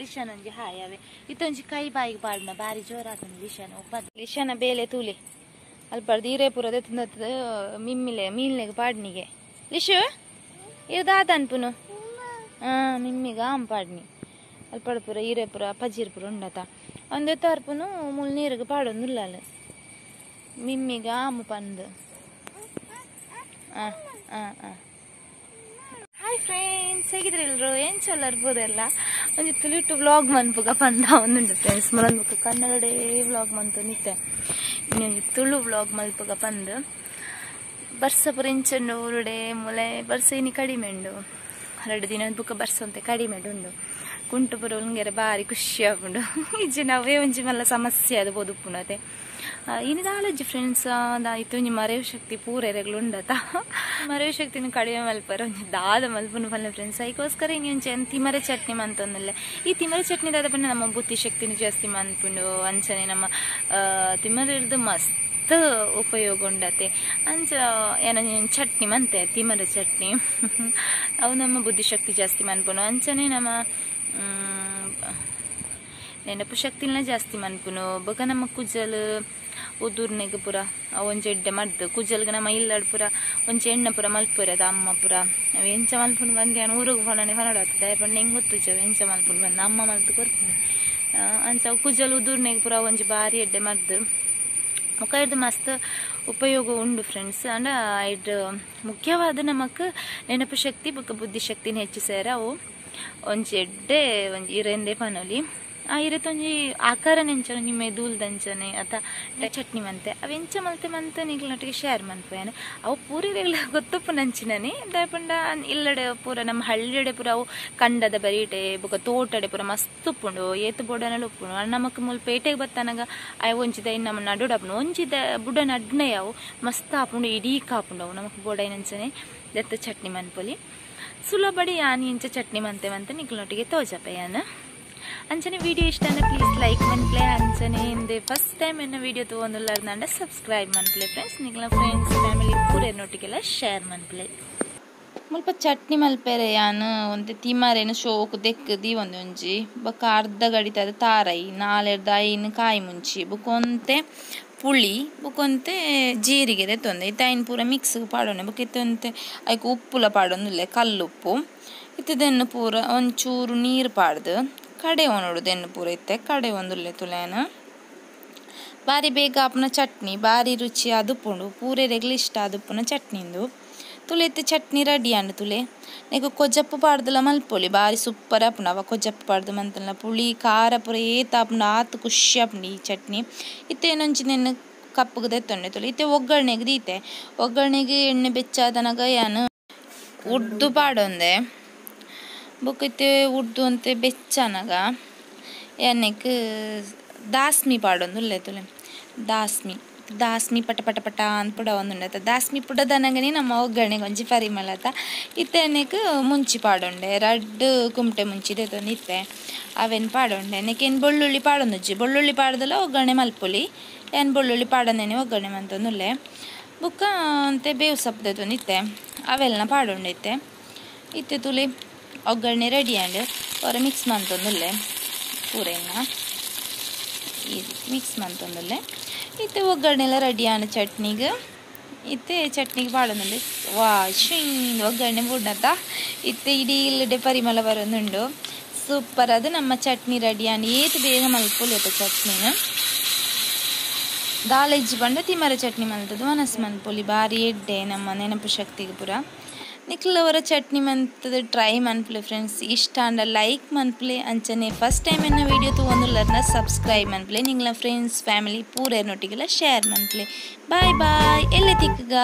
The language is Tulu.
ಲಿಶಾನ ಒಂಜಿ ಹಾಯ್ ಅವೆ ಇತ್ತೊಂಜಿ ಕೈ ಬಾಯಿಗೆ ಪಾಡ್ನ ಬಾರಿ ಜೋರಾತನ ಲಿಶಾನ ಒಪ್ಪ ಲಿಶಾನ ಬೇಲೆ ತೂಲೆ ಅಲ್ಪ ಈರೇ ಪೂರ ತಿಂದತ್ತದ ಮಿಮ್ಮಿಲೆ ಮೀನ್ಲೆಗ್ ಪಾಡ್ನಿಗೆ ಲಿಶು ಇರು ದಾದ ಅನ್ಪುನು ಮಿಮ್ಮಿಗ ಆಮ್ ಪಾಡ್ನಿ ಅಲ್ಪ ಪೂರ ಈರೇ ಪೂರ ಪಜೀರ್ ಪೂರ ಉಂಡತ ಒಂದೇ ತರ್ಪುನು ಮುಲ್ ನೀರಿಗೆ ಪಾಡೊಂದುಲ್ಲ ಮಿಮ್ಮಿಗ ಆಮು ಪಂದು. ಹಾಯ್ ಫ್ರೆಂಡ್ಸ್, ಹೇಗಿದ್ರೆ ಎಲ್ಲರೂ? ಏನು ಚಲೋ ಇರ್ಬೋದಲ್ಲ. ಒಂಜಿ ತುಳಿಟ್ಟು ವ್ಲಾಗ್ ಮನ್ಪುಗ ಪಂದ ಒಂದುಂಡು ಫ್ರೆಂಡ್ಸ್. ಮುಲೊಂದು ಕನ್ನಡೇ ವ್ಲಾಗ್ ಮಂತು ನಿತ್ತೆ ಇನ್ನೊಂಜಿ ತುಳು ವ್ಲಾಗ್ ಮಲ್ಪುಗ ಪಂದು. ಬರ್ಸ ಪೂರ ಇಂಚುಂಡು ಊರುಡೆ ಮುಲೆ ಬರ್ಸ ಇನಿ ಕಡಿಮೆ ಉಂಡು. 2 ದಿನ ಬುಕ್ಕ ಬರ್ಸಂತೆ ಕಡಿಮೆ ಉಂಡು. ಕುಂಟು ಪೂರ ಉಂಗೆರೆ ಬಾರಿ ಖುಷಿ ಆಪುಂಡು. ಇಜ್ಜಿ ನಾವೇ ಒಂಜಿ ಮಲ್ಲ ಸಮಸ್ಯೆ ಅದು ಬೋದುಪ್ಪುಂಡು. ಇನಿ ದಾಲಜ್ಜಿ ಫ್ರೆಂಡ್ಸ್ ಇತ್ತು ಒಂಜಿ ಮರೆಯು ಶಕ್ತಿ ಪೂರ ಎರೆಗ್ಲು ಉಂಡತ. ಮರೆಯು ಶಕ್ತಿನ ಕಡಿಮೆ ಮಲ್ಪರ ಒಂಜಿ ದಾದ ಮಲ್ಪುನು ಪಲ್ಲೆ ಫ್ರೆಂಡ್ಸ್. ಅದಕ್ಕೋಸ್ಕರ ಇನಿ ಒಂಜಿ ತಿಮರೆ ಚಟ್ನಿ ಮಂತೊಂದಲ್ಲ. ಈ ತಿಮರೆ ಚಟ್ನಿ ದಾದ ಪಂಡ ನಮ್ಮ ಬುದ್ಧಿ ಶಕ್ತಿನ ಜಾಸ್ತಿ ಮನ್ಪುಂಡು. ಅಂಚನೆ ನಮ್ಮ ತಿಮರೆರ್ದು ಮಸ್ತ್ ಉಪಯೋಗ ಉಂಡತೆ. ಅಂಚ ಏನ ಚಟ್ನಿ ಮಂತೆ ತಿಮರೆ ಚಟ್ನಿ ಅವು ನಮ್ಮ ಬುದ್ಧಿಶಕ್ತಿ ಜಾಸ್ತಿ ಮನ್ಪುನು. ಅಂಚನೆ ನಮ್ಮ ನೆನಪು ಶಕ್ತಿನ ಜಾಸ್ತಿ ಮನ್ಪುನು. ಬೊಕ ನಮ್ಮ ಕುಜಲ್ ಉದುರ್ನೆಗ್ ಪೂರ ಒಂಜಿ ಎಡ್ಡೆ ಮದ್ದು ಕುಜಲ್ಗೆ ನಮ್ಮ ಇಲ್ಲಡ್ ಪೂರ ಒಂಜಿ ಎಣ್ಣೆ ಪೂರ ಮಲ್ಪುರದ ಅಮ್ಮ ಪೂರ ಅವು ಎಂಚ ಮಲ್ಪುನು ಬಂದು ನಾನು ಊರಿಗೆ ಪೋಣನೆ ಹೊರಡಾತದೆ ಪಂಡ ಹೆಂಗೆ ಗೊತ್ತುಜ ಎಂಚ ಮಲ್ಪುನು ಬಂದು ಅಮ್ಮ ಮಲ್ತು ಕೊರ್ಪುನು. ಅಂಚ ಕುಜಲ್ ಉದುರ್ನೆಗ್ ಪೂರ ಒಂಜಿ ಬಾರಿ ಎಡ್ಡೆ ಮದ್ದು ಮುಖ ಹಿಡ್ದು ಮಸ್ತ್ ಉಪಯೋಗ ಉಂಡು ಫ್ರೆಂಡ್ಸ್. ಅಂಡ ಇಡ್ ಮುಖ್ಯವಾದ ನಮಕ್ ನೆನಪು ಶಕ್ತಿ ಬೊಕ ಬುದ್ಧಿಶಕ್ತಿನ ಹೆಚ್ಚಿಸಾರ ಅವು ಒಂಜಿ ಎಡ್ಡೆ ಒಂಜಿ ಇರೆಂದೇ ಪನೊಲಿ. ಆ ಇರೆತೊಂಜಿ ಆಕಾರ ನೆಂಚನೆ ಒಂಜಿ ಮೆದುಲ್ದಂಚನೆ ಅಥ ಚಟ್ನಿ ಮಂತೆ ಅವು ಎಂಚ ಮಲ್ತೆ ಮಂತೆ ನಿಗ್ಲೊಟ್ಟಿಗೆ ಶೇರ್ ಮನ್ಪುವೇನು. ಅವು ಪೂರಿರೆಗ್ಲ ಗೊತ್ತುಪ್ಪು ನಂಚಿನನೆ ದಾಯೆ ಪಂಡ ಇಲ್ಲಡೆ ಪೂರ ನಮ್ಮ ಹಳ್ಳಿಡೆ ಪೂರ ಅವು ಕಂಡದ ಬರೀಟೆ ಬೊಕ ತೋಟಡೆ ಪೂರ ಮಸ್ತ್ ಉಪ್ಪುಂಡು. ಏತ್ ಬೋಡನಲ ಉಪ್ಪುಂಡು. ನಮಕ್ ಮೂಲು ಪೇಟೆಗೆ ಬತ್ತನಗ ಅವು ಒಂಜಿ ದೈ ನಮ್ಮ ನಡುಡಾಪುಂಡು ಒಂಜಿ the ಬುಡ ನಡ್ನೆ ಅವು ಮಸ್ತ್ ಆಪುಂಡು ಇಡೀ ಕಾಪುಂಡು. ಅವು ನಮಕ್ ಬೋಡೈನಂಚನೆ ದತ್ತ ಚಟ್ನಿ ಮನ್ಪೊಲಿ ಸುಲಭಡಿ ಯಾನಿ ಇಂಚ ಚಟ್ನಿ ಮಂತೆ ಮಂತೆ ನಿಗ್ಲೊಟ್ಟಿಗೆ ತೋಜಪೆಯಾನ. ಅಂಚನೆ ವಿಡಿಯೋ ಇಷ್ಟ ಅಂದ್ರೆ ಪ್ಲೀಸ್ ಲೈಕ್ ಮನ್ಪ್ಲೆ. ಅಂಚನೆ ಇಂದೆ ಫಸ್ಟ್ ಟೈಮ್ ಎನ್ನ ವಿಡಿಯೋ ತಗೊಂಡುಲ್ಲಾರ್ದಂಡ ಸಬ್ಸ್ಕ್ರೈಬ್ ಮನ್ಪ್ಲೆ ಫ್ರೆಂಡ್ಸ್. ನಿಗ್ಲ ಫ್ರೆಂಡ್ಸ್ ಫ್ಯಾಮಿಲಿ ಪೂರೆನೊಟ್ಟಿಗೆಲ್ಲ ಶೇರ್ ಮನ್ಪ್ಲೆ. ಮುಲ್ಪ ಚಟ್ನಿ ಮಲ್ಪೆರೆ ಯಾನ್ ಒಂತೆ ತಿಮರೆನು ಶೋಕು ದೆಕ್ಕದಿ ಒಂದೊಂಜಿ ಬೊಕ ಅರ್ಧ ಗಡಿತದ ತಾರೈ 4 5 ಕಾಯಿ ಮುಂಚಿ ಬೊಕ ಒಂತೆ ಪುಳಿ ಬೊಕ ಒಂತೆ ಜೀರಿಗೆ ದೆತ್ತೊಂದೆ ಇತ್ತೆ ಐನ್ ಪೂರ ಮಿಕ್ಸ್ ಪಾಡೊಂಡೆ. ಬೊಕ ಇತ್ತೆ ಒಂತೆ ಐಕ್ ಉಪ್ಪುಲ ಪಾಡೊಂದುಲ್ಲೆ ಕಲ್ಲುಪ್ಪು ಇತ್ತದೆನ್ನು ಪೂರ ಒಂಚೂರು ನೀರು ಪಾಡ್ದು ಕಡೆ ಒನೋಡು ದೆನ್ನು ಪೂರ ಇತ್ತೆ ಕಡೆ ಒಂದುಲ್ಲೆ ತುಲೇನ. ಬಾರಿ ಬೇಗ ಆಪುನ ಚಟ್ನಿ ಬಾರಿ ರುಚಿ ಅದುಪ್ಪುಂಡು. ಪೂರೆರೆಗ್ಲ ಇಷ್ಟ ಅದುಪ್ಪುನ ಚಟ್ನಿಂದು. ತುಲೆ ಇತ್ತೆ ಚಟ್ನಿ ರೆಡಿ ಆಂಡ್ ತುಲೆ ನೆಕ್ ಕೊಜಪ್ಪು ಪಾಡ್ದಲ ಮಲ್ಪೊಲಿ ಬಾರಿ ಸೂಪರ್ ಆಪುಂಡು. ಅವ ಕೊಜಪ್ಪು ಪಾಡ್ದು ಮಂತಲ್ಲ ಪುಳಿ ಖಾರ ಪೂರ ಏತ್ ಆಪುಂಡು ಆತ್ ಖುಷಿ ಆಪುಂಡು ಈ ಚಟ್ನಿ. ಇತ್ತೆ ಏನೊಂಜಿ ನೆನ್ನೆ ಕಪ್ಪುಗೆ ದೆತ್ತೊಂಡೆ ತುಲೆ. ಇತ್ತೆ ಒಗ್ಗರಣೆಗೆ ದೀತೆ. ಒಗ್ಗರಣೆಗೆ ಎಣ್ಣೆ ಬೆಚ್ಚಾದನಗ ಯಾನ್ ಉರ್ದು ಪಾಡೊಂದೆ. ಬೊಕ ಇತ್ತೆ ಉರ್ದು ಅಂತೆ ಬೆಚ್ಚನಗ ಎಣ್ಣೆಗ್ ದಾಸ್ಮಿ ಪಾಡೊಂದುಲ್ಲೆ ತುಲೆ. ದಾಸ್ಮಿ ದಾಸ್ಮಿ ಪಟ ಪಟ ಪಟ ಅಂತ ಪುಡ ಒಂದುಂಡತ. ದಾಸ್ಮಿ ಪುಡದನಗನೆ ನಮ್ಮ ಒಗ್ಗರಣೆಗೆ ಒಂಜಿ ಪರಿಮಳತ. ಇತ್ತೆ ಎಣ್ಣೆಗ್ ಮುಂಚಿ ಪಾಡೊಂಡೆ 2 ಕುಮಟೆ ಮುಂಚಿ ದೆತ್ತೊಂದು ಇತ್ತೆ ಅವೇನು ಪಾಡೊಂಡೆ. ನೆಕ್ ಬೆಳ್ಳುಳ್ಳಿ ಪಾಡೊಂದುಜ್ಜಿ. ಬೆಳ್ಳುಳ್ಳಿ ಪಾಡ್ದಲ ಒಗ್ಗರಣೆ ಮಲ್ಪೊಲಿ. ಏನ್ ಬೆಳ್ಳುಳ್ಳಿ ಪಾಡೊಂದೇನೆ ಒಗ್ಗರಣೆ ಮಂತೊಂದುಲ್ಲೆ. ಬೊಕ್ಕ ಅಂತೆ ಬೇವು ಸೊಪ್ಪು ದೆತ್ತೊಂದು ಇತ್ತೆ ಅವೆಲ್ಲ ಪಾಡೊಂಡೆ ಇತ್ತೆ. ಇತ್ತೆ ತುಲೆ ಒಗ್ಗರಣೆ ರೆಡಿ ಆಂಡ್ ಹೊರ ಮಿಕ್ಸ್ ಮಂತೊಂದುಲ್ಲೆ ಪೂರೆನ್ನ ಮಿಕ್ಸ್ ಮಂತೊಂದುಲ್ಲೆ. ಇತ್ತೆ ಒಗ್ಗರಣೆ ರೆಡಿ ಆಂಡ್ ಚಟ್ನಿಗೆ. ಇತ್ತೆ ಚಟ್ನಿಗೆ ಪಾಡೊಂದುಲ್ಲೆ. ವಾ ಶಿಂಗ್ ಒಗ್ಗರಣೆ ಬುಡ್ನತ ಇತ್ತೆ ಇಡೀ ಇಲ್ಲಡೆ ಪರಿಮಳ ಬರೋದುಂಡು. ಸೂಪರ್ ಅದು ನಮ್ಮ ಚಟ್ನಿ ರೆಡಿ ಆಂಡ್. ಏತ್ ಬೇಗ ಮಲ್ಪೊಲಿ ಅತ್ತ ಚಟ್ನಿನ. ದಾಲೆಜ್ಜಿ ಪಂಡ ತಿಮರೆ ಚಟ್ನಿ ಮಲ್ತದು ಮನಸ್ಸು ಮನ್ಪೊಲಿ ಬಾರಿ ಎಡ್ಡೆ ನಮ್ಮ ನೆನಪು ಶಕ್ತಿಗೆ ಪೂರ. ನಿಕ್ಲವರ ಚಟ್ನಿ ಮಂತದ ಟ್ರೈ ಮನ್ಪ್ಲೆ ಫ್ರೆಂಡ್ಸ್. ಇಷ್ಟ ಅಂಡ ಲೈಕ್ ಮನ್ಪ್ಲೆ. ಅಂಚನೆ ಫಸ್ಟ್ ಟೈಮ್ ಎನ್ನ ವಿಡಿಯೋ ತಗೊಂಡುಲ್ಲರ್ನ ಸಬ್ಸ್ಕ್ರೈಬ್ ಮನ್ಪ್ಲೆ. ನಿಂಗ್ಲ ಫ್ರೆಂಡ್ಸ್ ಫ್ಯಾಮಿಲಿ ಪೂರೆನೊಟ್ಟಿಗೆಲ್ಲ ಶೇರ್ ಮನ್ಪ್ಲೆ. ಬಾಯ್ ಬಾಯ್, ಎಲ್ಲೆ ತಿಕ್ಕಗ.